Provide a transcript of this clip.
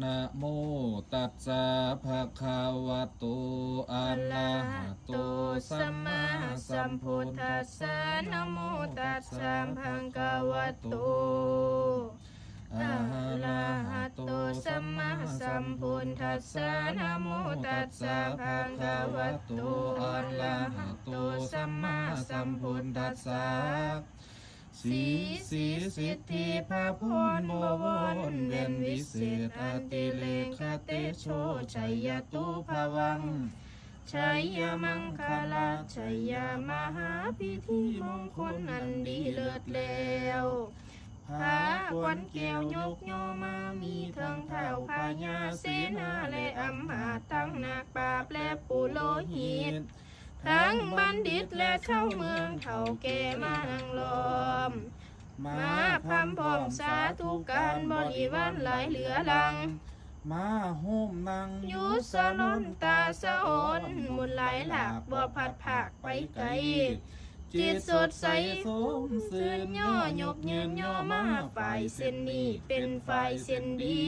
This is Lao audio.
ນະໂມຕັດສະ ພະຄະວະໂຕ ອະລະຫະໂຕ ສຳມາສຳພຸດທັດສະ ນະໂມຕັດສະ ພະຄະວະໂຕ ອະລະຫະໂຕ ສຳມາສຳພຸດທັດສະ ນະໂມຕັດສະ ພະຄະວະໂຕ ອະລະຫະໂຕ ສຳມາສຳພຸດທັດສະ ສີສີສິດທິພະພອນ ບໍວອນແວ່ນວິເສດ ອະຕິເລກະເຕໂຊ ໄຊຍະຕູພະວັງ ໄຊຍະມັງຄະລະ ໄຊຍະມະຫາພິທີມົງຄົນອັນດີເລີດແລ້ວ ພາຂວັນແກ້ວຍົກຍໍມາ ມີເຖິງທ້າວພະຍາເສນາ ແລະອຳມາດທັງນັກປາບ ແລະປຸໂລຫິດ ທັງບັນດິດ ແລະຊາວເມືອງເຖົ້າແກ່ມານັ່ງລ້ອມ ມາພຳພ້ອມສາທຸການ ບໍລິວານຫຼາຍເຫຼືອຫຼັງ ມາໂຮມນັ່ງຢູ່ສະຫຼົນຕາສະໂອນ ບຸນຫຼາຍຫຼາກບໍ່ພັດພາກໄປໄກ ຈິດສົດໃສຊົມຊື່ນ ຍໍຍົກຍືນຍໍມາ ຝ່າຍເຊັ່ນນີ້ເປັນຝ່າຍເຊັ່ນດີ.